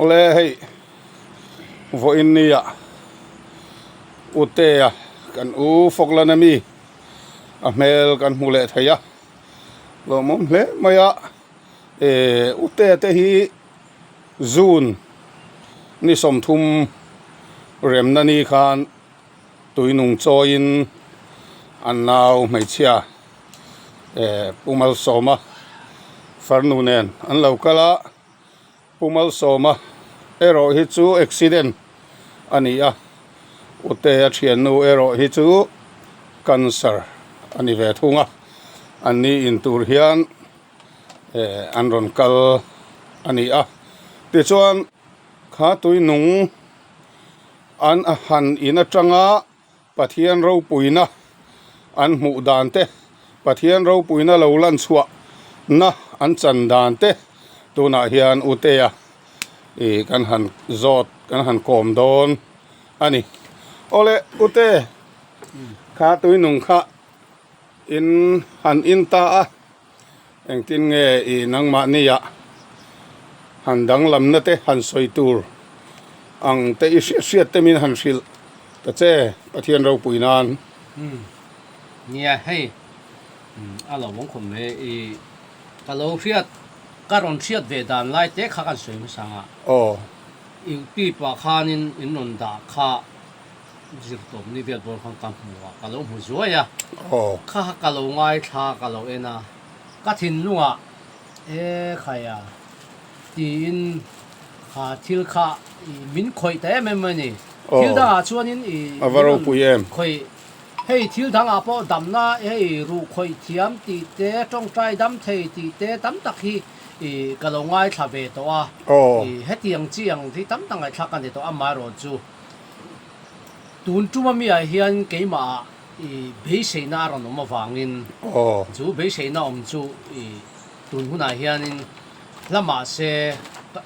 Awle hei vawiin nia Utea kan u Falkland ami a hmel kan hmu leh thei a lawmawm hle mai a eh Utea te hi June ni 30 remna ni khan tui nung chawiin an nau hmeichhia eh Pu Malsawma farnu nen an lo kal a. Pu Malsawma erawh hi chu accident a ni a, Utea thiannu erawh hi chu cancer a ni ve thung a, an ni in tur hian eh an rawn kal a ni a. Tichuan kha tui nung an han in atanga Pathian ropuina an hmuh dan te, Pathian ropuina lo lan chhuah na an chan dan te tunah hian Utea ih kan han zawt kan han kawm dawn a ni. Awle Ute kha tuinung kha in han in ta a. Engtin nge i nangmahnia han danglamna te han sawi tur ang te i hriat hriat te min han hrilh ta che Pathian ropui nan. Umm nia hei a lo awm khawp mai i ka lo hriat ka rawn hriat ve dan lai te kha kan sawi hmasa ang a. Aw. Youtube ah khanin in rawn dah kha Zir tawp ni vel pawn khan ka hmu a, ka lo hmu zuai a. Kha kha ka lo ngaithla ka lo en a, ka thinlungah e khaia tiin kha thil kha i min khawih ta em em a ni. Thil dangah chuanin i min rawn khawih, hei thil dangah pawh damna hei ruh khawih thiam tih te, tawngtai dam thei tih te tam tak hi i ka lo ngaithla ve tawh a. I hetiang chi ang hi tam tak ngaihthlak ka ni tawh a, amaherawhchu Tun tuma mi ah hian keimah ah i beiseina a rawn awm avangin chu beiseina awm chu i tun hunah hianin hla mahse ka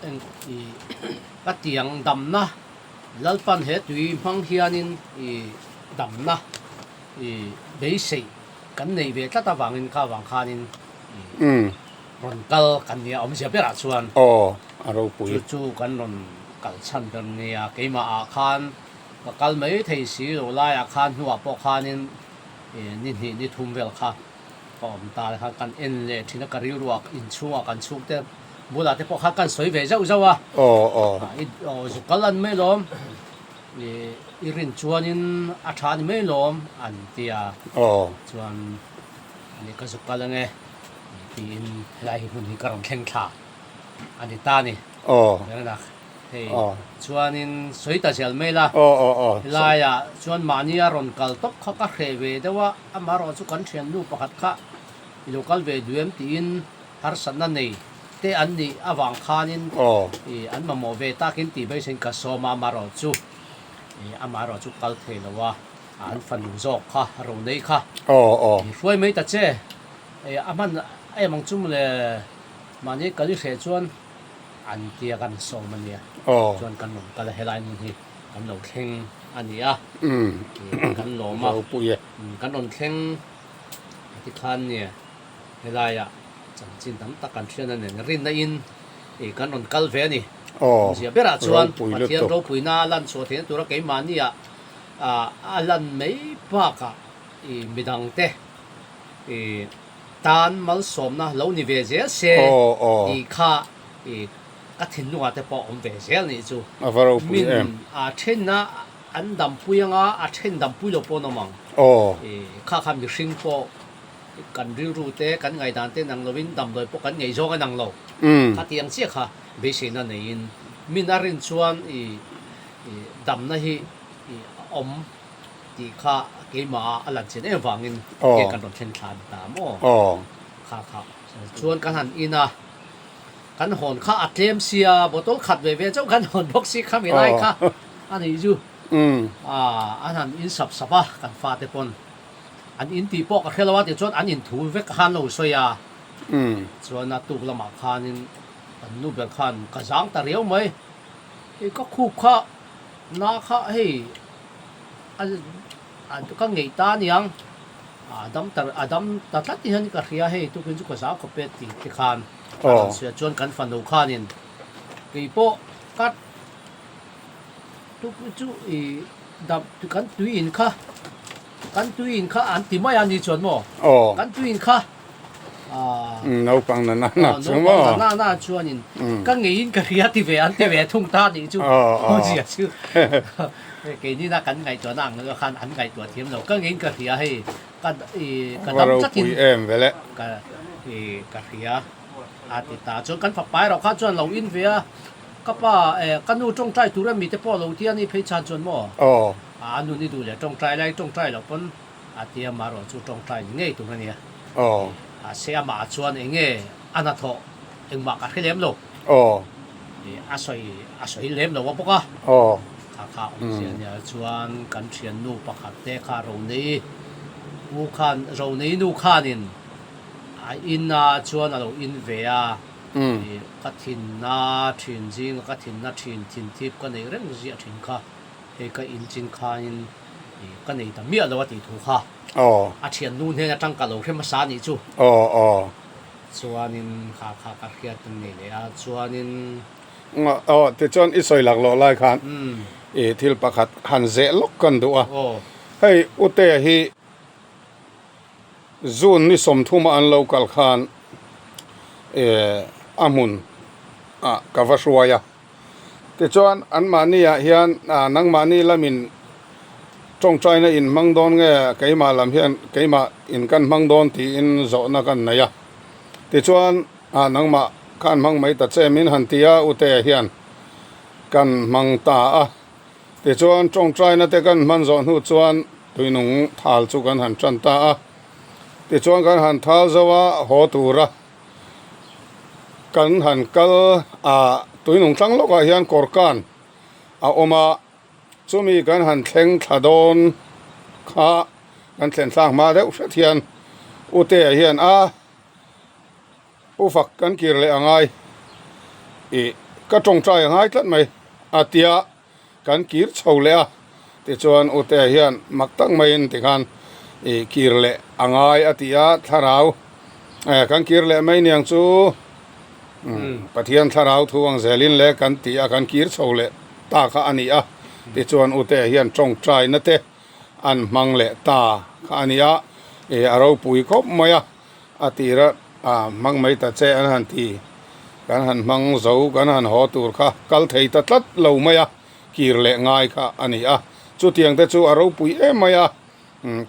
i ka tiang damna Lalpan he tui hmang hianin i damna i beisei kan nei ve tlat avangin kha avang khanin i rawn kal kan nia awmzia berah chuan chu chu kan rawn kal chhan ber nia keimah ah khan ka kal mai thei si lo laiah khan hnuah pawh khanin ni hnih ni thum vel kha ka awm ta khan kan en leh thin a ka rilruah inchhungah kan chhungte bulah te pawh khan kan sawi ve zauh zauh a zu kal an mai lawm i rin chuanin a tha ni mai lawm an tia chuan ani ka zu kal ange tiin helai hi hmun hi ka rawn thleng thla a ni ta a ni. Bernak hei chuanin sawi ta zel mai la helaiah chuan mahni a rawn kal tawp kha ka hreh ve deuh a, amaherawhchu kan thiannu pakhat kha i lo kal ve duh em tiin harsatna nei te an nih avang khanin an mamawh ve takin tih beiseiin ka sawm a, amaherawhchu amaherawhchu kal thei lo a. An fanu zawk kha ro nei kha i hruai mai ta che. A hman em ang chu mawle mahni kal i hreh chuan an tia kan sawm a nia. Chuan kan rawn kal a helai hmun hi kan lo thleng a ni a. Kan lawm a kan rawn thleng tikhan nia helaiah chanchin tam tak kan hriat a nen rinna in kan rawn kal ve a ni. Awmzia berah chuan Pathian ropuina lan chhuah theihna tura keimahniah a lan mai bakah i midangte i tan malsawmna lo ni ve zel se tih kha i ka thinlungah te pawh awm ve zel nih chu. Min a thenna an dampui anga a then dampui lo pawh an awm ang. I kha kha mihring pawh kan rilru te kan ngaihdan te nang lovin damdawi pawh kan ngei zawng a nang lo. Khatiang chiah kha beiseina neiin min a rin chuan i damna hi a awm tih kha keimah a lan chin em vangin ke kan rawn thleng thla ta maw? Kha kha chuan kan han in a, kan hawn kha a tlem sia, bottle khat ve ve chauh kan hawn bawk si kha mi lai kha a nih chu. An han in sap sap a kan fate pawn an in tih pawh ka hre lo a tichuan an in thu vek khan lo sawi a, chuan a tuk lamah khanin kan nu ber khan ka zang ta riau mai. Hei ka khup kha na kha hei a ka ngeih ta aniang a dam ta a dam ta tlat hian ka hria hei tukin chu ka zau khawp e tih te khan a rawn sawi a chuan kan fanu khanin keipawh. Ka tuk chu i dam kan tui in kha kan tui in kha an ti mai a ni chuan maw kan tui in kha Naupang na na na chu maw naupang na na chuanin ka ngeiin ka hria ti ve an ti ve thung ta nih chu awmzia chu keini na kan ngaihtuahna ang lo khan an ngaihtuah thiam lo ka ngeiin ka hria hei ka i ka dam tlatin ka i ka hria a ti ta chuan kan fapa erawh kha chuan lo in ve a ka pa eh ka nu tawngtai tur em mi te pawh lo ti a ni phei chhan chuan maw a nun i duh leh tawngtai lai tawngtai loh pawn A tia marawh chu tawngtai ni ngei tur a nia. Aw. Mahse amah chuan eng nge a hnathawh engmah ka hre lem lo. Aw. A sawi a sawi lem lo a bawk a. Aw. Kha kha awmzia nia chuan kan thiannu pakhat te kha Ronei u khan Ronei nu khanin a ina chuan a lo in ve a. Ka thinna thin zinga ka thinna thin thinthip ka neih reng ziah thin kha hei ka inchin khanin Ka nei ta miah lo a tih thu kha. Aw. A thiannu hnen atang ka lo hre hmasa a nih chu. Aw aw. Chuanin kha kha ka hriat an nei leh a, chuanin. Aw tichuan i sawi lak loh lai khan i thil pakhat han zeh lawk kan duh a. Aw. Hei Utea hi June ni 30 a an lo kal khan a hmun ah ka va hruai a. Tichuan, anmahni ah hian nangmahni lamin tawngtaina in hmang dawn nge keimah lam hian keimah in kan hmang dawn tiin zawhna kan nei a. Tichuan, nangmah khan hmang mai ta che min han ti a, Utea hian kan hmang ta a. Tichuan, tawngtaina te kan hman zawh hnu chuan tuinung thal chu kan han tan ta a. Tichuan, kan han thal zo a, haw tura. Kan han kal a tuinung tlang lawkah hian kawrkan a awm a, chumi kan han thleng thla dawn kha kan thlen thlak hma deuh hret hian Utea hian a Pu fak kan kir leh angai ih ka tawngtai angai tlat mai a tia. Kan kir chho leh a, tichuan Utea hian mak tak maiin tikhan ih kir leh a ngai a ti a, thlarau eh kan kir leh mai niang chu Pathian thlarau thu ang zelin le kan ti a, kan kir chho leh ta kha a ni a, tichuan Utea hian tawngtaina te an hmang leh ta kha a ni a, ih a ropui khawp mai a. A tira hmang mai ta che an han ti, kan han hmang zo, kan han haw tur kha kal thei ta tlat lo mai a, kir leh ngai kha a ni a. Chutiang te chu a ropui em mai a,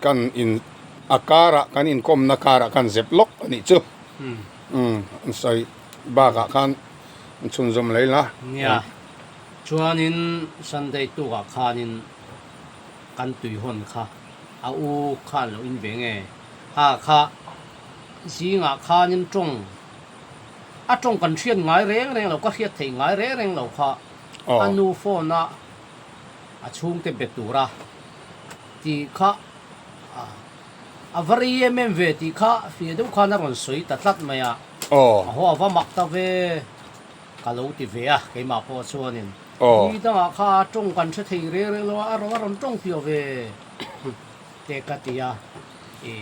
kan in a karah kan inkawmna karah kan zep lawk a nih chu. An sawi bakah khan an chhunzawm lei la. Nia, chuanin Sunday tukah khanin kan tuihawn kha a u khan lo in ve nge? Ha kha zingah khanin tawng a tawng kan hriat ngai reng reng lo, ka hriat theih ngai reng reng lo kha a nu phone a a chhungte be tura tih kha a va rei em em ve tih kha fiah deuh khan a rawn sawi ta tlat mai a, a haw a va mak ta ve ka lo ti ve a keimah pawh chuanin ni dangah kha tawng kan hre thei reng reng lo a, a rawn tawng piah ve. Te ka ti a, i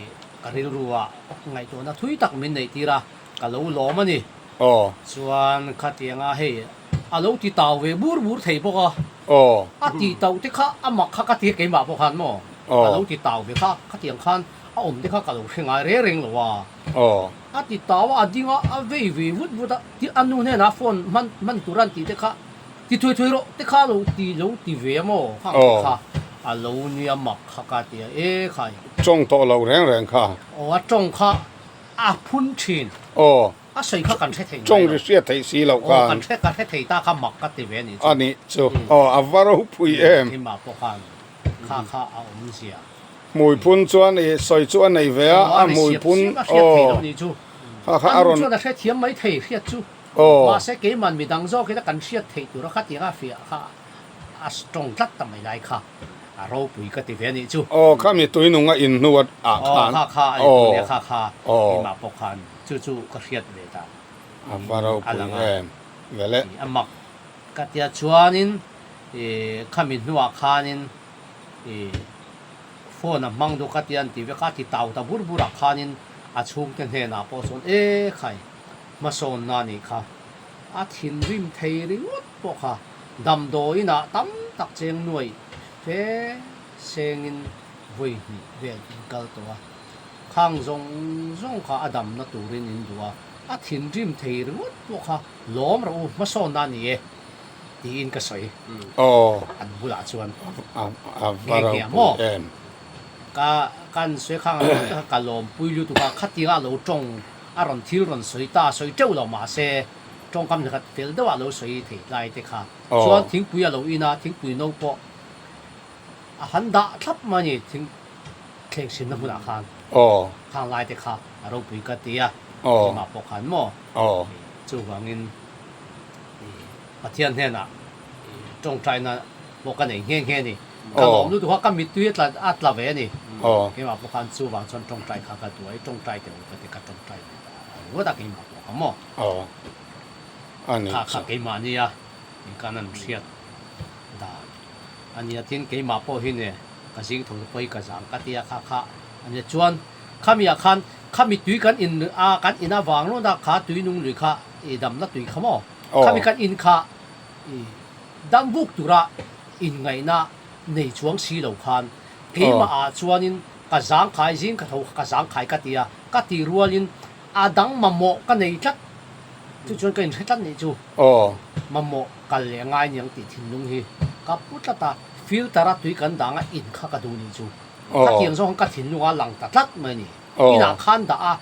ka rilru ah ngaihtuahna thui tak min neih tir a, ka lo lawm a ni. Aw. Chuan khatianga hei a lo ti tau ve bur bur thei bawk a. Aw. A ti tauh te kha a mak kha ka ti a keimah pawh khan maw. Aw. A lo ti tau ve kha, khatiang khan a awm te kha ka lo hre ngai reng reng lo a. Aw. A ti tau a, a ding a, a vei ve vut vut a, ti a nu hnenah phone hman hman tur an tih te kha Ti thuai thuai rawh te kha lo ti lo ti ve a maw khang te kha a lo nia mak kha ka ti a e khai. Tawng tawh lo reng reng kha. Aw a tawng kha a phun thin. Aw. A sawi kha kan hre thei ngai lo. Tawng ri hriat theih si loh khan. Aw kan hre ka hre thei ta kha mak ka ti ve a nih chu. A nih chu. Aw a va ropui em. Keimah pawh khan kha kha a awmzia. Hmui phun chuan i sawi chu a nei ve a, a hmui phun aw kha kha a rawn. A nu chuan a hrethiam mai thei hriat chu. Aw. Mahse keiman midang zawkin a kan hriat theih tura khatiang a fiah kha a strong tlat ta mai lai kha a ropui ka ti ve a nih chu. Aw kha mi tuinung a in hnu ah khan. Aw kha kha a in hnu nia kha kha keimah pawh khan chu chu ka hriat ve dan A va ropui em vele. A mak ka tia chuanin khami hnuah khanin i phone a hmang duh ka tia an ti vek a, a ti tau ta bur bur ah khanin a chhungte hnenah pawh chuan e khai hmasawnna a nih kha a thinrim thei ringawt pawh kha. Damdawiin ah tam tak cheng nuai fe sengin vawi hnih vel in kal tawh a, khang zawng zawng kha a damna turin in duh a, a thinrim thei ringawt pawh kha lawm rawh u hmasawnna a ni e tiin ka sawi an bulah chuan nghe nghe a maw? Ka kan sawi khang ang te kha ka lawmpui lutuk a, khatianga a lo tawng a rawn thil rawn sawi ta sawi teuh lo mahse tawngkam ni khat fel deuh a lo sawi thei tlai te kha chuan thingpui a lo in a, thingpui no pawh a han dah thlap mai a ni thing thleng hrinna hmunah khan khang lai te kha a ropui ka ti a, keimah pawh khan maw chuvangin Pathian hnenah tawngtaina pawh ka nei nghe nghe a ni. Ka lawm lutuk a, ka mittui a tla a tla ve a ni. Keimah pawh khan chuvang chuan tawngtai kha ka duai, tawngtai teh u ka ti, ka tawngtai ve ta a ringawt a keimah pawh kha maw. Kha kha keimah nia kan an hriat dan a nia. Tin, keimah pawh hi ne ka zing tho te pawh hi ka zang ka ti a, kha kha a nia. Chuan khami ah khan khami tui kan in a kan in avang rawt a kha tui nung lui kha i damna tui kha maw. Khami kan in kha i dam buk tura inngaihna nei chuang si lo khan keimah ah chuanin ka zangkhai zing ka tho ka zangkhai ka ti a, ka ti rualin a dang mamawh ka nei tlat chu chuan ka inhre tlat nih chu mamawh kal leh ngai niang tih thinlung hi ka pu tlat a, filter a tui kan dang a in kha ka duh nih chu khatiang zawng ka thinlung a lang ta tlat mai a ni. Inah khan dah a,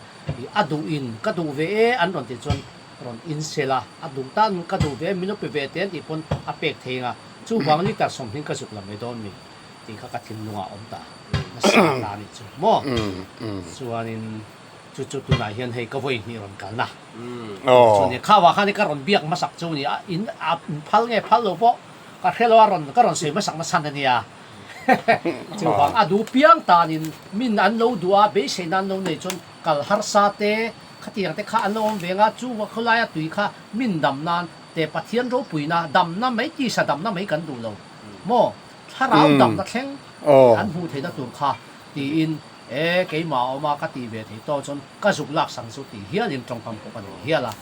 a duh in ka duh ve e an rawn tih chuan rawn in sel a, a duh tan ka duh ve, min lo pe ve te an tih pawn a pek thei ang a, chuvang liter sawmhnih ka zuk la mai dawn mi tih kha ka thinlungah a awm ta nasa ta a nih chu maw? Chuanin chu chu tunah hian hei ka vawi hnih rawn kalna chu ni, kha vang khan ka rawn biak hmasak chu ni a, in a phal nge phal lo pawh ka hre lo a, rawn ka rawn sawi hmasak na chhan a nia, chuvang a duh piang tanin min an lo duh a, beiseina an lo nei chuan kal harsa te Khatiang te kha an lo awm ve nga, chu khawlaia tui kha min dam nan te Pathian ropuina damna mai tisa damna mai kan duh lo maw? Thlarau damna thleng an hmuh theihna tur kha tiin e keimah a awm a ka tih ve thei tawh chuan ka zuk lak sang chu tih hialin tawngkam pawh ka nei hial a.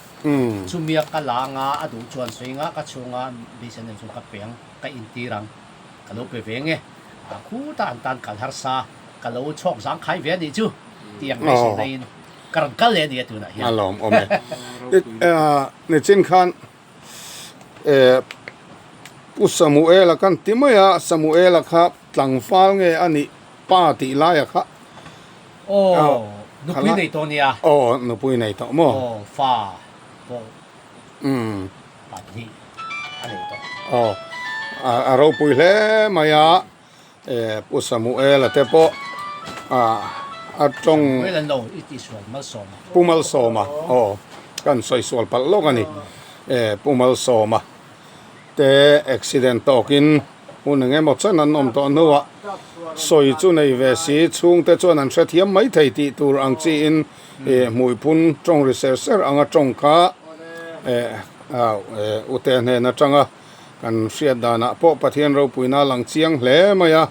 Chumia ka la nga a duh chuan sawi nga ka chhunga beisei nei chuan ka pe ang ka intir ang ka lo pe ve nge a khuta an tan kal harsa ka lo chhawk zangkhai ve a nih chu tih ang beisei naiin Ka rawn kal leh a nia tunah hian. A lawm awm e. Nichin khan Pu Samuela kan ti mai a, Samuela kha tlangval nge a nih pa tih laia kha. Aw, nupui nei tawh nia. Aw, nupui nei tawh maw? Aw, fa pawh pahnih a nei tawh. Aw, a ropui hle mai a. Pu Samuela te pawh a tawng. Samuel an lo i tihsual Malsawma. Pu Malsawma aw kan sawi sual palh lawk a ni. Pu Malsawma te accident tawkin hun eng emaw chen an awm tawh hnuah sawi chu nei ve si chhungte chuan an hrethiam mai thei tih tur ang chiin hmuiphun tawng ri ser ser anga tawng kha ute hnen atanga Kan hriat danah pawh Pathian ropuina a lang chiang hle mai a,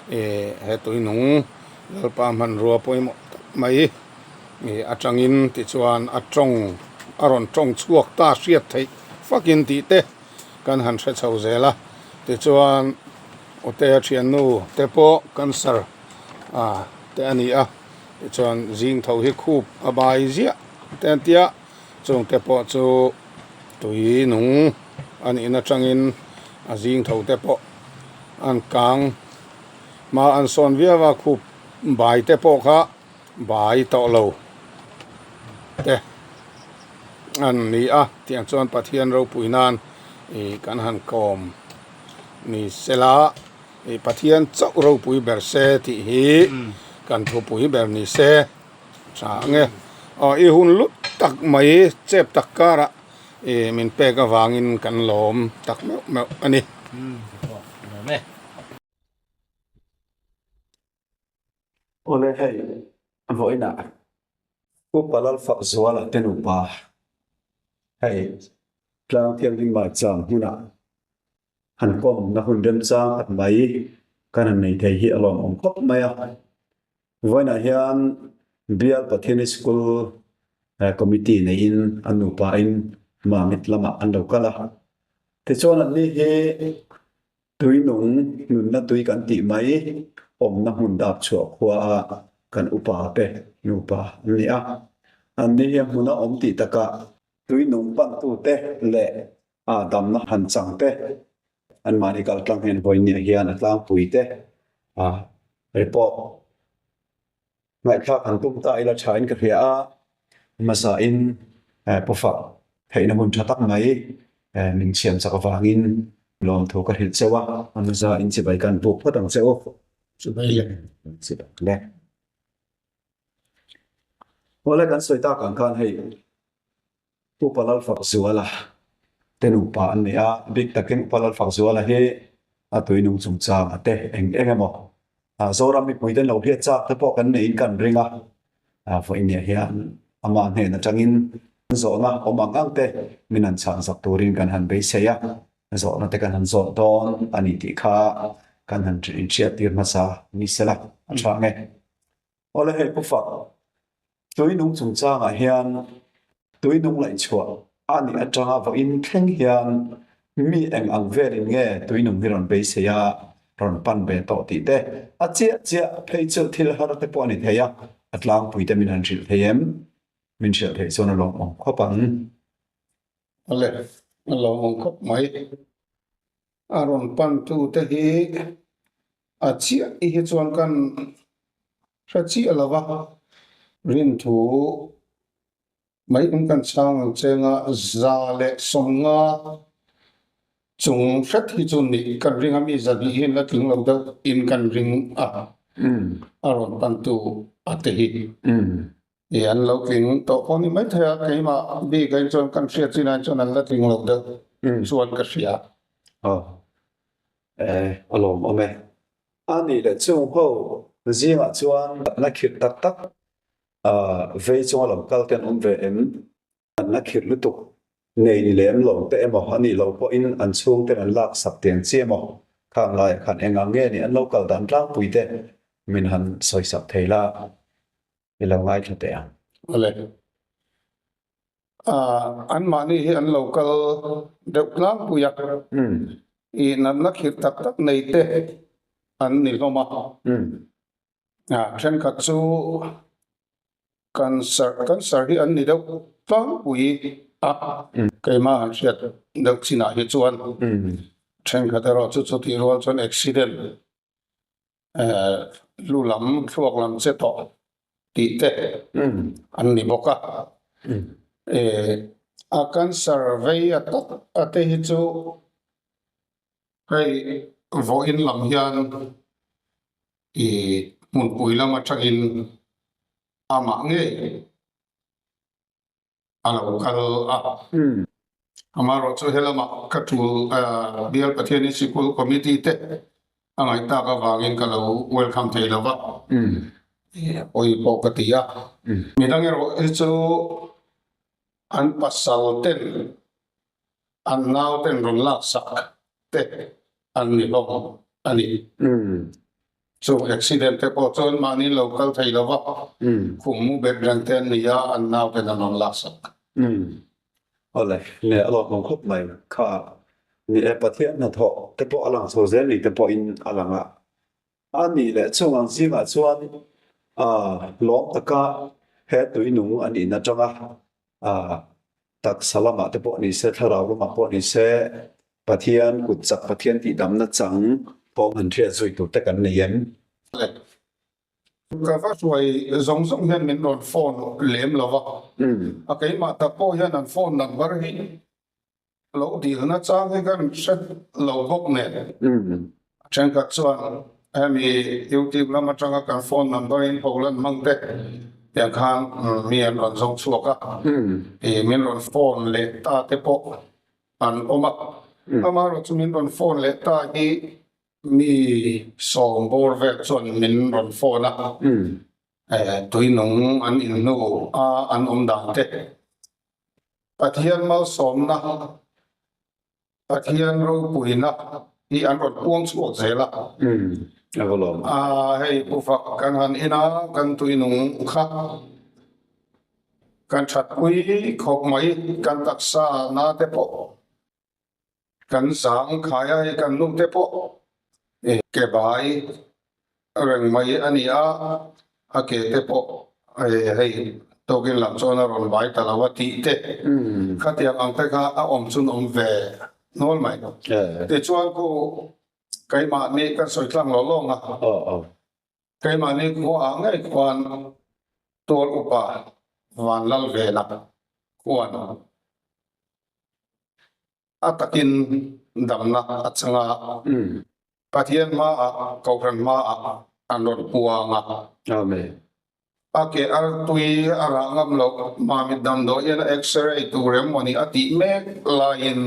ih he tuinung Lalpa hmanrua pawimawh tak mai ih atangin tichuan a tawng a rawn tawng chhuak ta hriat theih fakin tih te kan han hre chho zel a, tichuan Awtea thiannu te pawh cancer ah te a ni a, tichuan zing tho hi khup a bai ziah te an tia chungte pawh chu. Tui nung a nihna atangin a zing tho te pawh an kang hma an sawn viau a, khup bai te pawh kha bai tawh lo te an ni a, tiang chuan Pathian ropui nan ih kan han kawm ni sela ih Pathian chauh ropui ber se tih hi kan thupui ber ni se. Tha nge aw i hun lut tak mai chep tak karah ih min pek avangin kan lawm tak meuh meuh a ni. Awle hei vawiinah Upa Lalfakzuala te nupa hei Tlang Thianghlim Maicham hmunah han kawmna hun remchang khat mai kan han nei thei hi a lawmawm khawp mai a. Vawiinah hian Bial Pathiani School Committee neiin an nupain Mamit lamah an lo kal a. Tichuan anni hi tui nung nunna tui kan tih mai awmna hmun dap chhuah khua a kan upa te nupa an ni a. Anni hi a hmuna awm tih takah tui nung pantute leh a damna han chang te anmahni kal tlang hian vawiin hian a tlangpui te a report Ngaihthlak han tum ta ila thain ka hria a, hmasain pawfah theihna hun tha tak mai min chhiam chak avangin lawmthu ka hrilh cheu a, a hmasain chibai kan buk phawt ang che u. Chibai le. Chibai le. Awle kan sawi tak ang khan hei Upa Lalfakzuala te nupa an ni a, bik takin Upa Lalfakzuala hi a tuinung chungchang a te eng eng emaw Zoram mipui ten lo hriat chak te pawh kan neiin kan ring a, vawiin hian amah hnen atangin zawhna awm ang ang te min han chhan zak turin kan han beisei a, zawhna te kan han zawh dawn a ni tih kha kan han inhriat tir hmasa ni sela a tha ang e. Awle hei Pu Fak, tui nung chungchangah hian tui nung laihchhuah a nih atanga vawiin thleng hian mi eng ang velin nge tui nung hi rawn beisei a, rawn pan ve tawh tih te, a chiah chiah phei chu thil har te pawh a ni thei a, a tlangpui te min han hrilh thei em? Min hrilh theih chuan a lawmawm khawp ang. Awle, a lawmawm khawp mai. A rawn pantu te hi a chiah i hi chuan kan hre chiah lo va, rinthu mai in kan chhang ang chenga 150 chung hret hi chu nih kan ring a, mi 200 hi an la tling lo deuh in kan ring a, a rawn pantu a te hi. I an lo tling tawh pawh ni maithei a, keimah bik ain chuan kan hriat chin ain chuan an la tling lo deuh chuan ka hria. Aw, eh, a lawmawm e. A nih leh chung ho zingah chuan natna khirh tak tak vei chunga lo kal te an awm ve em? Natna khirh lutuk nei ni lem lo te emaw a nih loh pawhin an chhungten an laksak tiang chi emaw khang laiah khan eng ang nge nih an lo kal dan tlangpui te min han sawisak thei la. I lo ngaithla teh ang. Awle. Ah, anmahni hi an lo kal deuh tlangpui a. I natna khirh tak tak nei te an ni hlawm a. Ah, thenkhat chu cancer, cancer hi an ni deuh tlangpui a. Keimah han hriat deuh chinah hi chuan thenkhat erawh chu chutih rual chuan accident lu lam thluak lam che tawh tih te an ni bawk a. A cancer vei a tak a te hi chu hei vawiin lam hian i hmunpui lam atangin amah ngei a lo kal a. Amaherawh chu helamah ka tul Bial Pathianin Sikul Committee te a ngaih tak avangin ka lo welcome thei lo va, pawi pawh ka ti a. Midang erawh hi chu an pasal ten an nau ten rawn laksak te an ni hlawm a ni. Chung accident te pawh chuan mahni lo kal thei lo va, khum mu bet reng te an ni a, an nau ten an rawn laksak. Awle, nge a lawmawm khawp mai kha ni e, Pathian hnathawh te pawh a lang chho zel ni te pawhin a lang a, a nih leh chung ang zingah chuan lawm taka he tui nung a nihna atanga Taksa lamah te pawh ni se, thlarau lamah pawh ni se, Pathian kut chak, Pathian tihdamna chang thawm han hriat zui tur te kan nei em? Ka va hruai zawng zawng hian min rawn phone lem lo va, a keimah tak pawh hian an phone number hi Lo dilna chang hi kan hre lo bawk nen. A thenkhat chuan hemi YouTube lam atanga kan phone number in pho lan hmang te tiang khan mi an rawn zawng chhuak a, ih min rawn phone leh ta te pawh an awm a. Amaherawhchu chu min rawn phone leh ta hi mi sawm bawr vel chuan min rawn phone a, tuinung an inhnu a an awm dan te. Pathian malsawmna, Pathian ropuina hi an rawn puang chhuak zel a. Hei Pu Fak kan han en a, kan tuinung kha kan thatpui khawp mai, kan taksa na te pawh. Kan zang khai a, hei kan nu te pawh ke bai reng mai a ni a, a ke te pawh hei tawkin lam chuan a rawn bai ta lo a tih te khatiang ang te kha a awm chun awm ve hnual mai. Tichuan khu keimahni kan sawi tlang lo lawng a. Keimahni khuaah ngei khuan tual upa Vanlal Vela khuan a takin damna a chang a, Pathian hmaah, Kohhran hmaah an rawn puang a. Amen. A ke artui a rah ngam loh, Mamit damdawiin a X-ray tur em maw ni a tih mek laiin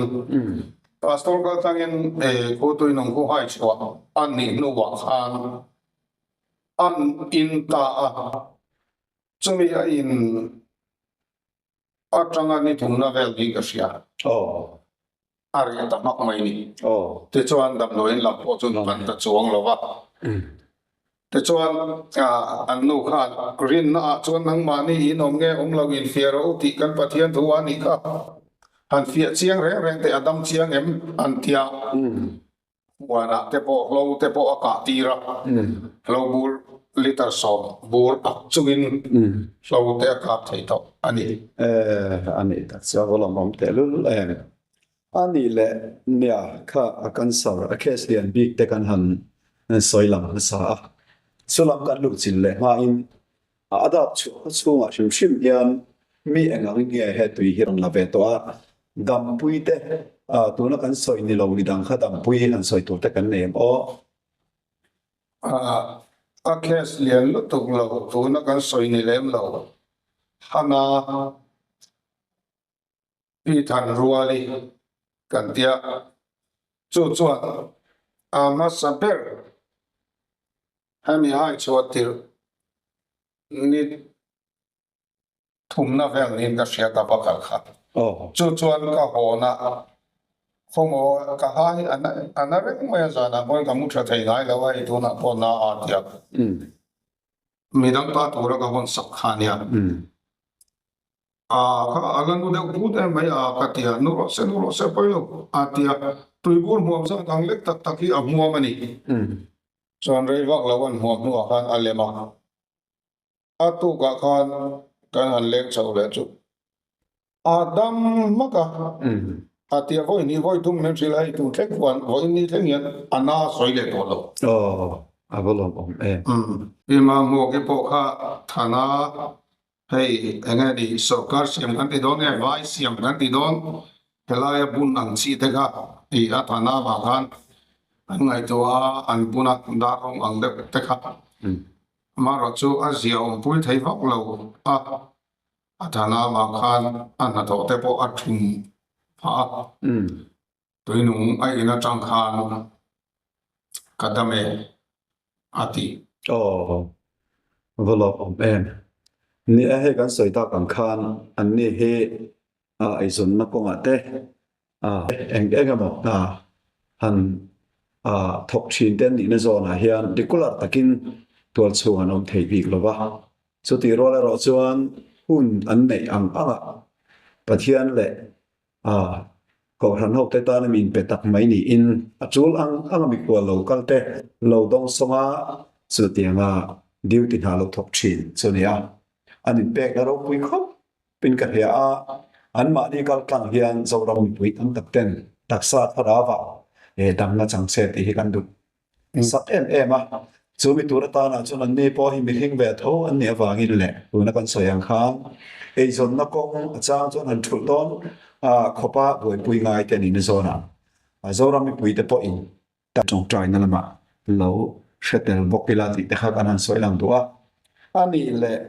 Pastor kaltlangin Khutui nung khu hai chhuah a nih hnuah khan an in ta a, chumi a in atanga ni thumna vel hi ka hria. A reh ta hmak mai ni. Tichuan damdawiin lam pawh chu kan ta chuang lo va. Tichuan an nu khan rinna ah chuan nangmahni in awm nge awm lo in fiah rawh u tih kan Pathian thu a nih kha. Han fiah chiang reng reng teh a dam chiang em an tia. Huanah te pawh hlo te pawh a kah tir a, hlo bur liter 10 bur ak chungin hlo te a kap thei tawh a ni. A nih tak chu a va lawmawm tehlul em. A nih leh nia kha a cancer a case lian bik te kan han sawi lang hmasa a, chulam kan luhchilh leh hmain A dap chhuah khaw chhungah hrim hrim hian mi eng ang nge he tui hi rawn la ve tawh a, dampui te tuna kan sawi ni lo midang kha dampui han sawi tur te kan nei em aw? A case lian lutuk lo tuna kan sawi ni lem lo Hana Pi Than Ruali kan tia chu chuan a hmasa ber Hemi hai chhuah tirh ni thumna vel niin ka hria ka va kal kha. Chu chuan ka hawna khawmaw ka hai a na reng mai a zanah pawhin ka mu tha thei ngai lo a hei tunah pawh na a tia. Midang ta tura ka hawn sak kha nia. A kha a la nu deuh phut em mai a ka ti a, nu rawh se nu rawh se pawi lo a ti a, tuibur hmuam zat ang lek tak tak hi a hmuam a ni. Chuan rei vak lo an hmuam hnuah khan a lem a, a tukah khan kan han leng chho leh chu a dam hmak a, a tia vawi hnih vawi thum min hrilh a, hei tun thleng khuan vawiin ni thleng hian a na sawi leh tawh lo. Aw, a va lawmawm em. Ima hmuaki pawh kha Thana Hei eng nge ni sorkar siam kan ti dawn nge vai siam kan ti dawn helaia bun ang chi te kha i a thana vang khan an ngaihtuah a an buna dar rawng ang deuh te kha amaherawh chu a zia awm pui thei vak lo a a thana vang khan a hnathawh te pawh a thum phah a. Tuinung a in atang khan ka dam e, a ti. Aw, va lawm awm em. Ni e, hei kan sawi tak ang khan anni hi eizawnna kawngah te eng eng emaw hna han thawk thin te an nihna zawnah hian regular takin tualchhung an awm thei bik lo va. Chutih rual erawh chuan hun an neih ang angah Pathian leh A, Kohhran hote tana min pe tak mai niin a tul ang ang a mikhual lo kal te lo dawng sawng a, chutianga duty hna lo thawk thin chu a ni a. An inpekna ropui khawp in ka hria a, anmahni kal tlang hian Zoram mipui tam tak ten taksa thlarau ah damna chang se tih hi kan duh. sak em em a, chu mi tur atana chuan anni pawh hi mihring ve tho an nih avangin leh tuna kan sawi ang khan eizawnna kawng a chang chuan han thulh dawn khawpa buaipui ngai te niin a zawn a, Zoram mipui te pawhin tawngtaina lamah lo hre tel bawk ila tih te kha kan han sawi lang duh a, a nih leh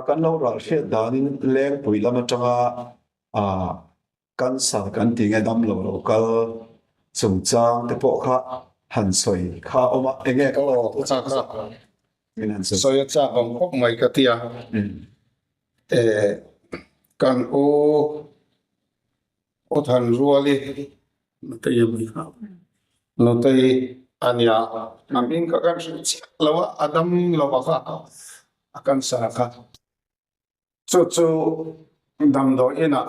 kan lo ral hriat danin Lengpui lam atanga Cancer kan ti nge damlo lo kal chungchang te pawh kha han sawi kha a awm a, enge ka Aw chak a min han sawi. Sawi a chak awm khawp mai ka ti a, eh kan u u Thanruali Nutei a mi kha Nutei a nia, a hming kha kan hrilh chiah lo a, a dam lo a kha a cancer kha. Chu chu damdawi inah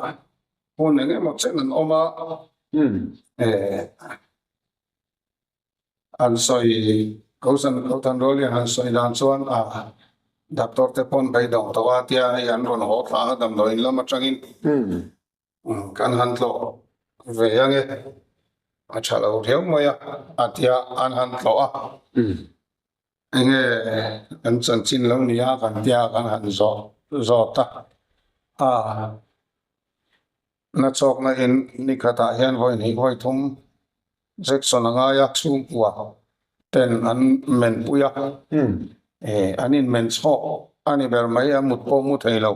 hun eng emaw chen an awm a. Eh an sawi Kohhran Kohhran Rualin han sawi dan chuan a doctor te pawn beidawng tawh a tia hei an rawn haw thla a damdawiin lam atangin kan han tlawh ve ange a tha lo riau mai a a tia an han tlawh a enge an chanchin lo nia kan tia kan han zawh zawt a a. Na chawkna in ni khatah hian vawi hnih vawi thum Jackson a ngai a, chhungkua ten an men pui a, an in men chhawk a ni ber mai, a mut pawh mu thei lo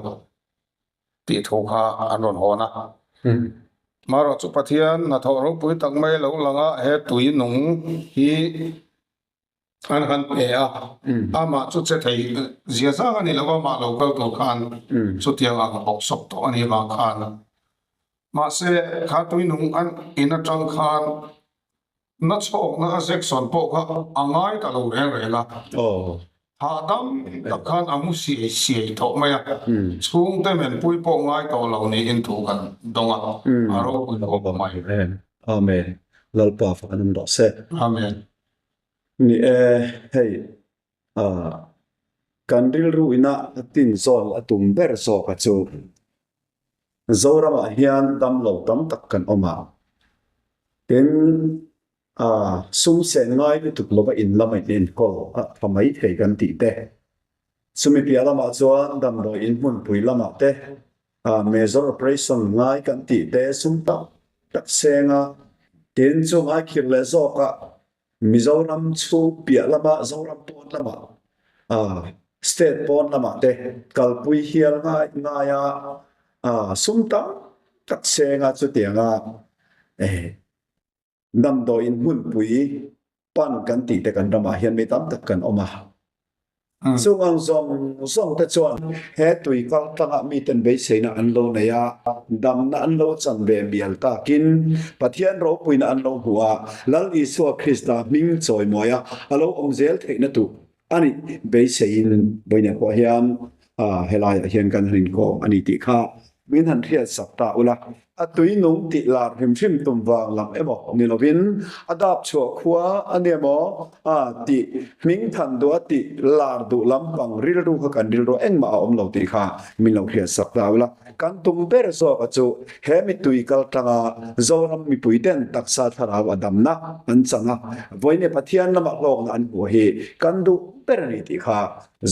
tih thu kha an rawn hawn a. Marawh chu Pathian hnathawh ropui tak mai lo lang a, he tui nung hi An han pe a, amah chu che thei zia zang a ni lo, amah lo kal tur khan chutiang ang bawk sawp tawh a nih vang khan. Mahse, kha tuinung an in atang khan na chhawkna a Jackson pawh kha a ngai ta lo reng reng a, hahdam tak khan a mu siai siai tawh mai a, chhungte menpui pawh ngai tawh lo niin thu kan dawng a, a ropui khawp mai. Amen. Lalpa fak an awm rawh se. Amen. Ni e, hei kan rilru ina a tin zawn a tum ber zawk a chu. Zoramah hian damlo tam tak kan awm a, tin sum sen ngai lutuk lova in lama in enkawl a tha mai thei kan tih te. Chumi piah lamah chuan damdawi in hmunpui lamah te major operation ngai kan tih te sum tak tak seng a, tin chu ngai khir leh zawk a. Mizoram chhung piah lama Zoram pawn lamah state pawn lamah te kalpui hial ngai ngai a sum tam tak seng a chutianga damdawiin hmunpui pan kan tih te kan ramah hian mi tam tak kan awm a. Chung ang zawng zawng te chuan he tui kal tlangah miten beiseina an lo nei a, damna an lo chan ve mial takin Pathian ropuina an lo hmu a, Lal Isua Krista hming chawimawi a, a lo awm zel theihna tur a nih beiseiin vawiinah pawh hian helaiah hian kan han inkawm a ni tih kha min han hriatsak ta ula. A tui nung tih lar hrim hrim tum vang lam emaw ni lovin a dap chhuah khua a ni emaw a tih hming than duh a tih lar duh lampang rilru kha kan rilru engmah a awm lo tih kha min lo hriatsak ta ula. Kan tum ber zawk a chu he mitui kal tanga Zoram mipui ten taksa thlarau a damna an chang a, vawiin Pathian lama hlawkna an hmuh hi kan duh ber a ni tih kha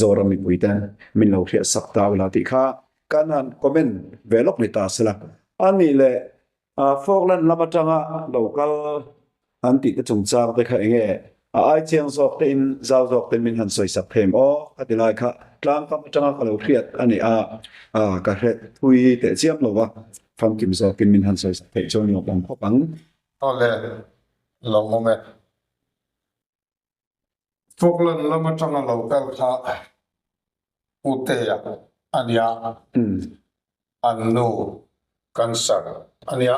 Zoram mipui ten min lo hriatsak ta ula tih kha Kan han comment ve lawk ni ta sela. A nih leh Falkland lam atanga lo kal an tih te chungchang te kha enge a ai chiang zawk te in zau zawk te min han sawi sak them aw ka ti lai kha tlangkam atanga ka lo hriat a ni a, ka hre thui teh chiam lo va, famkim zawkin min han sawi sak theih chuan lawm awm khawp ang. Awle, lawmawm e. Falkland lam atanga lo kal kha Utea a nia, an nu cancer a nia,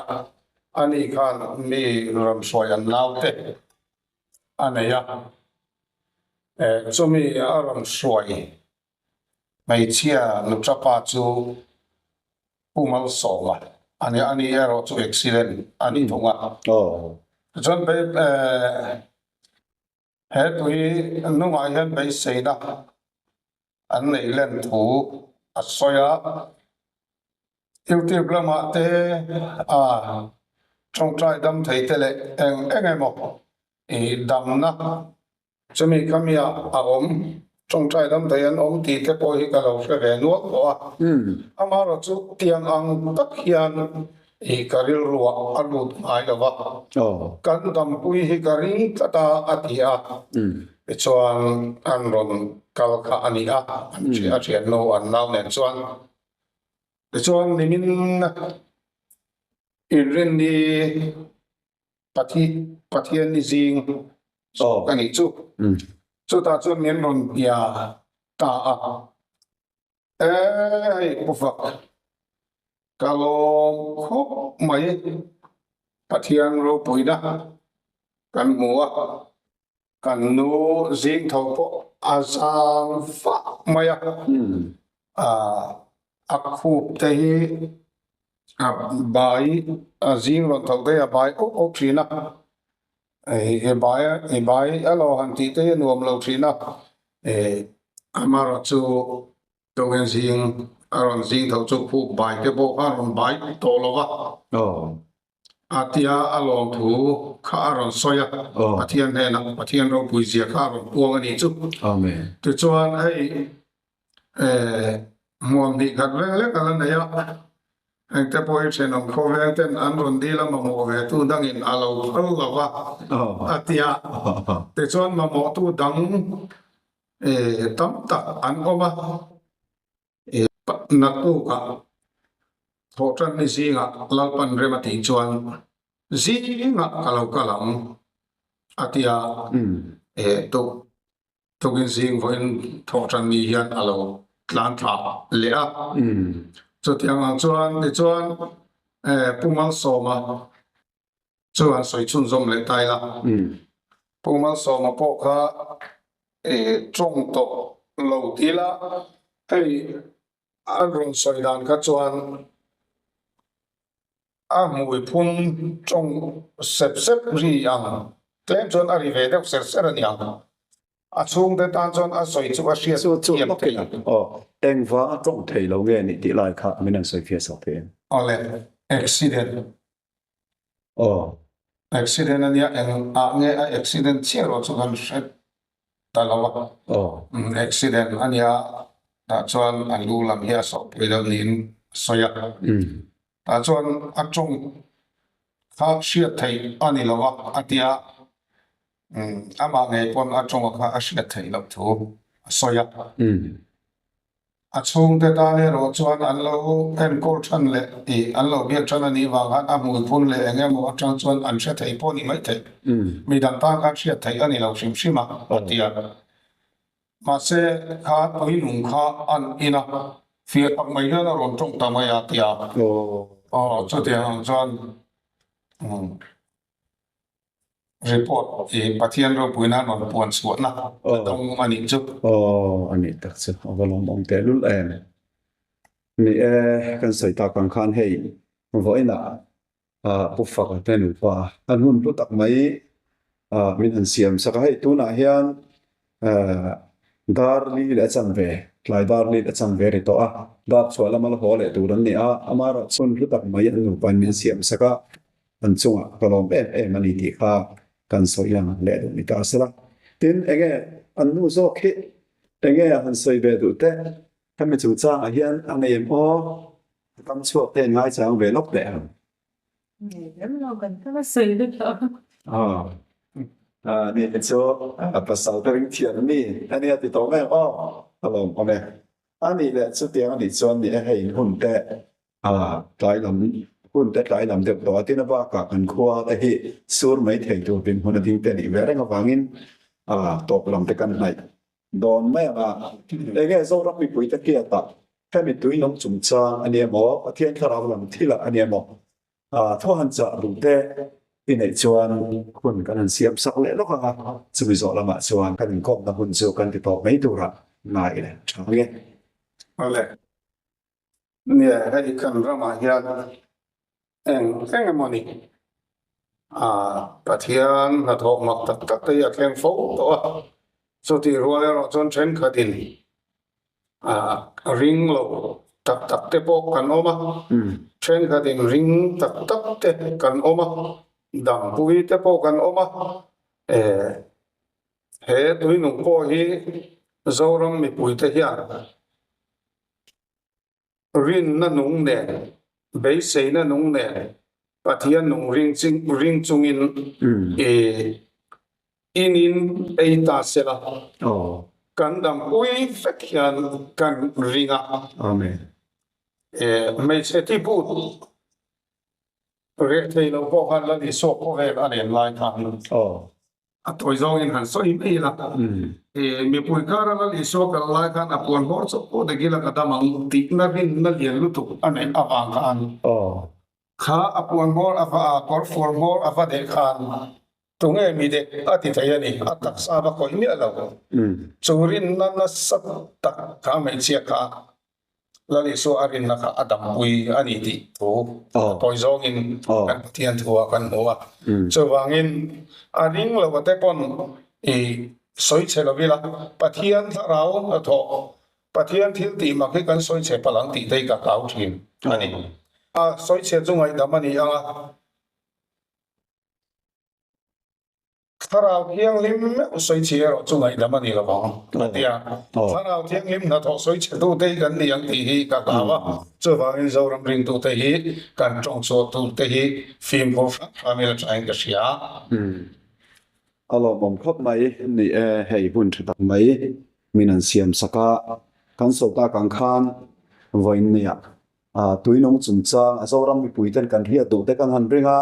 ani khan mi ramhruai an naute a nei a, chumi a ramhruai hmeichhia nuṭapa chu Pu Malsawma a nia, ani erawh chu accident a ni thung a. Tichuan He tui nungah hian beiseina an neih len thu a sawi a, YouTube lamah te a tawngtai dam thei te leh eng eng emaw ih damna chumi khamiah a awm tawngtai dam thei an awm tih te pawh hi ka lo hre ve nual tawh a, amaherawhchu tiang ang tak hian Ih ka rilruah a lut ngai lo va, kan dampui hi ka ring tlat a, a ti a. Tichuan an rawn kal kha a ni a, an a thiannu an nau nen chuan. Tichuan nimin inrinni Pathianni zing zawk a nih chu. Chutah chuan min rawn bia ta a. E hei Pu Fak, ka lawm khawp mai Pathian ropuina kan hmu a, kan nu zing tho pawh a zang vah mai a, a khup te hi. A bai a zing rawn tho daih a bai auh auh thin a, i bai i bai a lo han tih te hi a nuam lo thin a, amaherawhchu Tawngin zing a rawn zing tho chu phuk bai te pawh kha a rawn bai tawh lo va. A tia a lawmthu kha a rawn sawi a, Pathian hnenah Pathian ropui zia kha a rawn puang a nih chu. Tichuan hei hmuam hnih khat vel lek a la nei a, engte pawh hi thenawm khawvel ten an rawn dil a mamawh ve tu dangin a lo phal lo va a tia. Tichuan mamawhtu dang tam tak an awm a, naktukah thawhtan ni zingah Lalpan rem a tih chuan zingah ka lo kal ang a ti a, tuk tukin zing vawiin thawhtan ni hian a lo tlan thla leh a. Chutiang ang chuan tichuan Pu Malsawma Chu han sawi chhunzawm leh ta ila. Pu Malsawma pawh kha tawng tawh lo ti ila, hei an rawn sawi dan kha chuan a hmui phun tawng sep sep ri ang tlem chuan a ri ve deuh ser ser a ni ang. A chhungte tan chuan a sawi chu a hriat thiam thei ang. Aw, engvang a tawng thei lo nge nih tih lai kha min han sawi fiah sak thei em? Awle, accident. Aw. Accident a nia, eng ah nge a accident chiah erawh chu kan hre ta lo a. Aw. Accident a nia, tah chuan a lu lam hi a sawhpui deuh niin a sawi a. Tah chuan a tawng kha hriat theih a ni lo a, a tia. Amah ngei pawn a tawng kha a hriat theih loh thu a sawi a. A chhungte tan erawh chuan an lo enkawl than leh tih an lo biak than a nih vang khan a hmuiphun leh eng emaw atang chuan an hre thei pawh a ni maithei. Midang tan khan hriat theih a ni lo hrim hrim a, a ti a. Mahse, kha tuinung kha an in a, fiah tak mai hian a rawn tawng ta mai a, ti a. Aw, chutiang ang chuan Report i Pathian ropuina rawn puan chhuahna a dawng a nih chu. Aw, a nih tak chu a va lawmawm tehlul em. Ni e, kan sawi tak ang khan hei vawiinah Pu Faka te nupa an hun hlu tak mai min han siam sak a, hei tunah hian Dar li leh a chanve, tlai dar li leh a chanve ri tawh a, dar chhuah lama la haw leh tur an ni a, amaherawh chhun hlu tak mai an nupain min siam sak a, an chungah ka lawm em em a ni tih kha kan sawi lang leh duh ni ta se la. Tin, enge an nu zawk hi enge a han sawi ve duh te, hemi chungchangah hian a nei em aw, a tam chhuak te an ngaichang ve lawk teh ang. Ni chu pasal te ring thiam mi a nia ti tawh mai ang aw a lawm awm e. A nih leh chutiang a nih chuan ni e hei hun te tlai lam hun te tlai lam deuh tawh a tin a bakah kan khua te hi sur mai thei tur dinhmun a ding te a nih ve reng avangin tawp lam te kan hnaih dawn mai ang a. Enge Zoram mipui te hriatah hemi tui lawng chungchang a nia maw, Pathian thlarau lam thilah a nia maw, thaw han chah duh te i neih chuan hun kan han siam sak leh lawk ang a, chumi zawh lamah chuan kan inkawmna hun chu kan ti tawp mai turah ngai leh tha ang e. Awle, nia hei kan ramah hian Eng eng emaw ni? Ah, Pathian hnathawh mak tak tak te hi a thleng fo tawh a, chutih rual erawh chuan thenkhatin ah ring lo tak tak te pawh kan awm a, thenkhatin ring tak tak te kan awm a, dampui te pawh kan awm a, eh he tuinung pawh hi Zoram mipuite hian Rinna nung nen, beiseina nung nen, Pathian nung ring ring chungin i inin ei ta se la, kan dampui vek hian kan ring a. Hmeichhe thi but reh thei lo pawh khan Lal Isua khawvel a len lai khan. A tawi zawngin han sawi mai ila, mipui kara Lal Isua kal lai khan a puan hmawr chauh pawh dik ila ka dam ang tihna rinna lian lutuk a neih avang khan kha a puan hmawr a va a kawr fuar hmawr a va deh khan tunge mi dek a ti thei a ni, a taksa va khawih miah lo. Chu rinna nasa tak kha hmeichhia kha. Lal Isua a rinna kha a dampui a ni tih thu tawi zawngin kan Pathian thu ah kan hmu a. Chuvangin a ring lo a te pawn i sawi chhe lo ila, Pathian thlarau hnathawh, Pathian thil tih mak hi kan sawi chhe palh ang tih te hi ka hlau thin a ni. A sawi chhe chu ngaihdam a ni ang a. Thlarau Thianghlim meuh sawi chhe erawh chu ngaihdam a ni lo vang a ti a. Thlarau Thianghlim hnathawh sawi chhetute hi kan ni ang tih hi ka hlau a. Chuvangin Zoram ringtute hi kan tawng chhuah turte hi fimkhur hram hram ila thain ka hria. A lawmawm khawp mai ni e, hei hun tha tak mai min an siam sak a, kan sawi tak ang khan vawiin nia tuinung chungchang a Zoram mipui ten kan hriat duh te kan han ring a,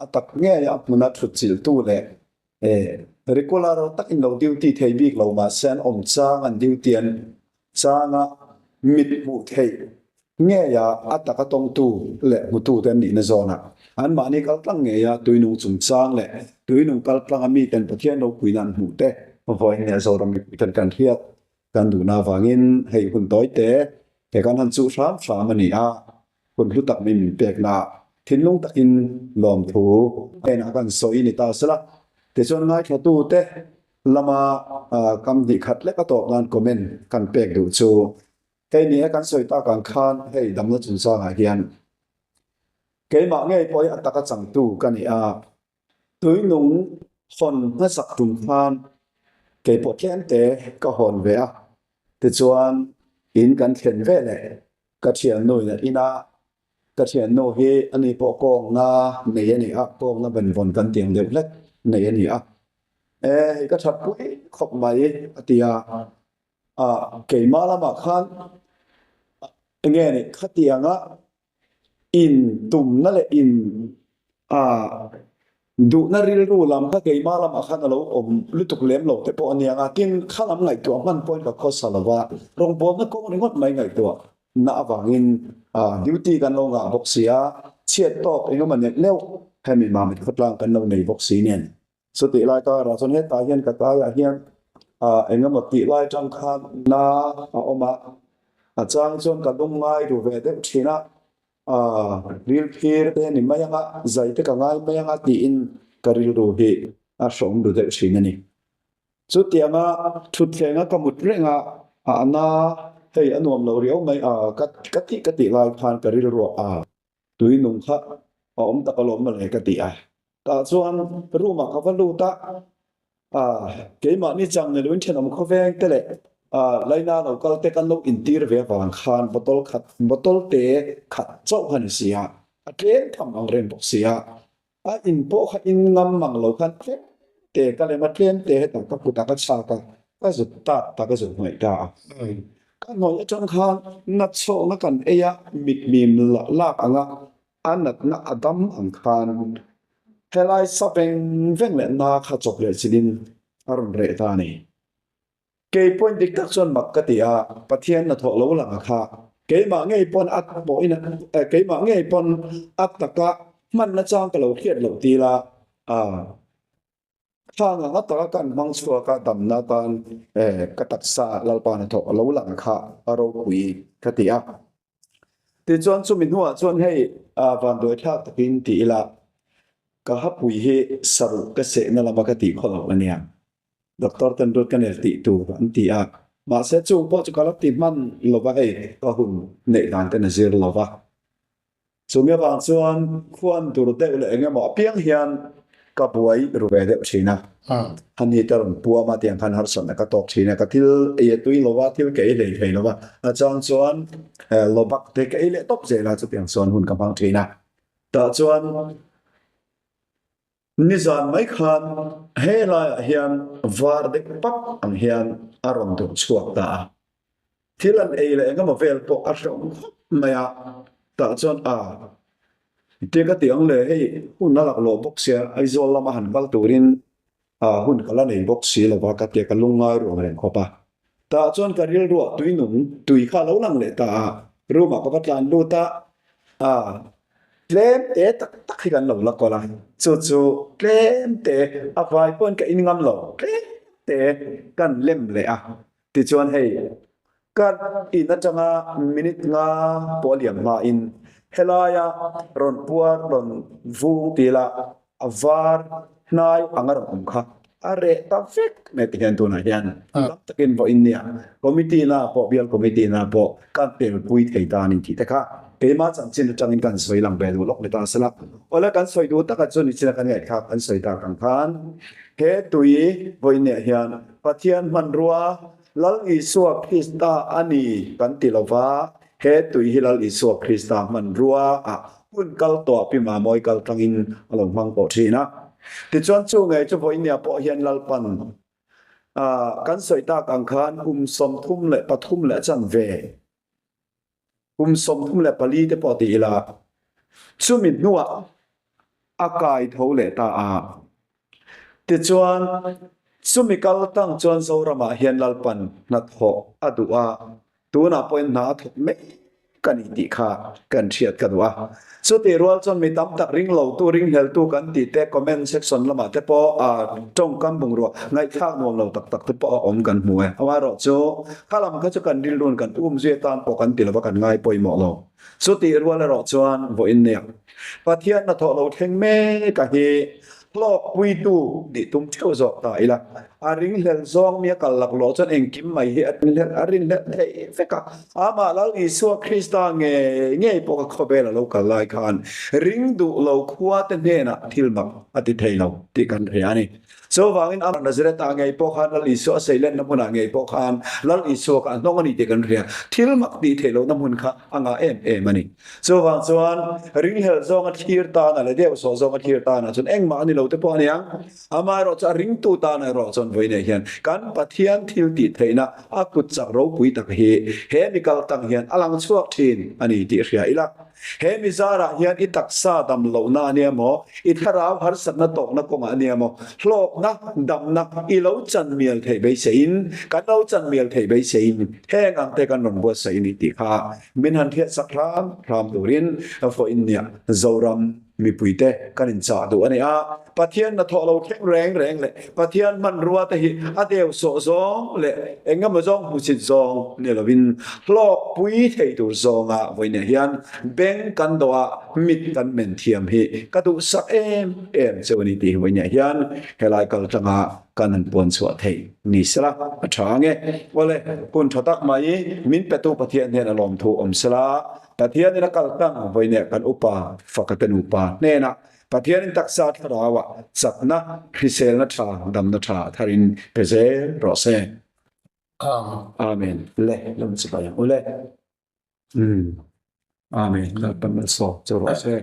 a tak ngei a hmuna thut chilhtu leh regular takin lo duty thei bik lo mahse an awm chang an duty an chang a, mit hmuh theih ngei a a taka tawngtu leh hmutu te an nihna zawnah anmahni kal tlang ngei a tuinung chungchang leh tuinung kal tlanga miten Pathian ropuina an hmuh te vawiin leh Zoram mipui ten kan hriat Kan duhna avangin hei hun tawi te he kan han chuh hram hram a ni a, hun hlu tak min min pekna thinlung takin lawmthu hnenah kan sawi ni ta sela. Tichuan ngaithla te lama kam hnih khat lek a tawp nan comment kan pek duh chu hei ni e kan sawi tak ang khan hei damna chungchangah hian keimah ngei pawh hi a taka changtu ka ni a. Tuinung hawn hmasak tum khan keipawh tlemte ka hawn ve a, tichuan in kan thlen ve leh ka thiannu in a in a, ka thiannu hi ani pawh kawngna nei a ni a, kawngna benvawn kan tiang deuh hlek nei a ni a, e hei ka that pui khawp mai a ti a, ah keimah lamah khan enge ni khatianga In tumna leh in a duhna rilru lam kha keimah lamah khan a lo awm lutuk lem lo te pawh a nia nga, tin kha lam ngaihtuah hman pawhin ka khawsa lo va, rawngbawlna kawng ringawt mai ngaihtuah na avangin duty kan lo ngah bawk si a, chhiat tawk engemaw neuh neuh hemi Mamit khawtlang kan lo nei bawk si nen. Chutih lai karah chuan hetah hian ka taiah hian ah eng emaw tih lai atang khan na a awm a, a chang chuan ka lung ngai ru ve deuh thin a, ah ril phir te ni mai anga zai te ka ngai mai anga tiin ka rilru hi a hrawm ru deuh thin a ni. Chutianga thutthleng a ka mut reng a, ah na hei a nuam lo riau mai a ka ka tih ka tih lai khan ka rilruah a tui nung kha a awm tak alawm mawle ka ti a. Tah chuan room ah ka va lut a, ah keimahni chang ni loin thenawm khawveng te leh ah laina lo kal te kan lo intir ve avang khan bottle khat bottle te khat chauh kha ni si a, a tlem tham ang reng bawk si a, a in pawh kha in ngam mang lo khan tlem te ka lem a tlem te hetah ka kutah ka chhak a, ka zut tak tak a zut hnaih ta a. Ka hnawi atang khan natchhawkna kan ei a, mitmim lak anga A natna a dam ang khan helai sa veng veng leh na kha chawp leh chilhin a rawn reh ta a ni. Kei pawhin dik tak chuan mak ka ti a, Pathian hnathawh lo lang a kha keimah ngei pawn a pawhin keimah ngei pawn a taka hmanna chang ka lo hriat loh til a, Khang anga taka kan hmang chhuak a damna atan ka taksa Lalpa hnathawh lo lang kha a ropui ka ti a. Tichuan chumi hnuah chuan hei vanduai thlak takin ti ila ka hapui hi saruh ka sehna lama ka tih khawlo a nia. Doctor ten root canal tih tur an ti a, mahse chung pawh chu ka la ti hman lova hei ka hun neih dan ten a zir lova. Chumi avang chuan khuan dur deuh leh eng emaw apiang hian ka buai ru ve deuh thin a. Hani te rawn puam a tiang khan harsatna ka tawk thin a, ka thil ei a tui lo va, thil ka ei hlei thei lo va, a chang chuan lobak te ka ei leh tawp zel a, chutiang chuan hun ka hmang thin a. Tah chuan nizan mai khan he laiah hian var deuh pap ang hian a rawn dur chhuak ta a. Thil an ei leh engemaw vel pawh a hrehawm khawp mai a, tah chuan a tia ka ti ang le, hei hun a laklawh bawk sia, Aizawl lama han kal turin hun ka la nei bawk si lo va ka tia ka lungngai ruang reng khawp a. Tah chuan ka rilruah tui nung tui kha a lo lang leh ta a, room ah ka va tlan lut a, a tlem te tak tak hi kan lo la kawl a, chu chu tlem te a vai pawhin ka in ngam lo, tlem te kan lem leh a. Tichuan hei. Ka in atanga minute nga pawh a liam hmain helaia rawn puar rawn vung ti ila a var hnai anga rawn awm kha a reh ta vek mai ti hian tunah hian tam takin vawiin nia committee na pawh bial committee na pawh kan telpui thei ta a ni tih te kha keimah chanchin atangin kan sawi lang ve duh lawk ni ta sela. Awle kan sawi duh taka chu nichina kan ngaihthlak kan sawi tak ang khan he tui vawiin nia hian Pathian hmanrua Lal Isua Krista a ni kan ti lo va, he tui hi Lal Isua Krista hmanrua ah hun kal tawh pi Mamawi kal tangin a lo hmang tawh thin a. Tichuan chu ngei chu vawinia pawh hian Lalpan kan sawi tak ang khan kum 33 leh a chanve Kum 34 te pawh ti ila, chumi hnuah a kai tho leh ta a. Tichuan, chumi kal tang chuan Zoramah hian Lalpan hnathawh a duh a, tunah pawhin hna a thawk mek a ni tih kha kan hriat ka duh a. Chutih rual chuan mi tam tak ring lotu, ringhleltu kan tih te comment section lamah te pawh tawngkam bungrua ngaihthlak nuam lo tak tak te pawh a awm kan hmu e. Amaherawhchu, kha lam kha chu kan rilrun kan um zui atan pawh kan ti lova kan ngai pawimawh lo. Chutih rual erawh chuan vawiin nia Pathian hnathawh lo thleng mek a hi hlawkpuitu nih tum theuh zawk ta ila. A ringhlel zawng mi a kal laklawh chuan engkim mai hi a ringhlel a rinhlelh theih vek a. Amah Lal Isua Krista ngei ngei pawh kha khawvel a lo kal lai khan ring duh lo khua te hnenah thil mak a ti thei lo tih kan hria a ni. Chuvangin amah Nazareth ah ngei pawh khan Lal Isua a seilenna hmunah ngei pawh khan Lal Isua kha a hnawng a ni tih kan hria. Thil mak tih theih lohna hmun kha a ngah em em a ni. Chuvang chuan ringhlel zawnga thlir tana leh deuhsawh zawnga thlir tana chuan engmah a ni lo te pawh a ni ang. Amaherawh chu a ringtu tan erawh chuan vawiinah hian kan Pathian thil tih theihna a kut chak ropui tak hi he mi kal tang hian a lang chhuak thin a ni tih hria ila. He mi zarah hian i taksa dam lohna a nia maw, i thlarau harsatna tawkna kawngah a nia maw, hlawkna, damna i lo chan mial theih beiseiin, kan lo chan mial theih beiseiin heng ang te kan rawn buatsaih a ni tih kha min han hriatsak hram hram turin vawiin nia Zoram Mipuite kan inchah duh a ni a, Pathian hnathawh lo thleng reng reng leh Pathian hmanrua te hi a deuhsawh zawng leh eng emaw zawng hmusit zawng ni lovin hlawkpui thei tur zawnga vawiinah hian beng kan dawh a, mit kan men thiam hi ka duhsak em em cheu a ni tih hi vawiinah hian helai kal tanga kan han puan chhuah theih ni sela a tha ang e. Awle, hun tha tak mai min petu Pathian hian a lawmthu awm sela. Pathianin a kal tlang vawiineh kan upa Fakate nupa hnenah Pathianin taksa thlarauah chakna, hriselna tha, damna tha tharin pe zel rawh se. Amen. Le, lam chibai ang u le. Amen. Lalpan malsawm che rawh se.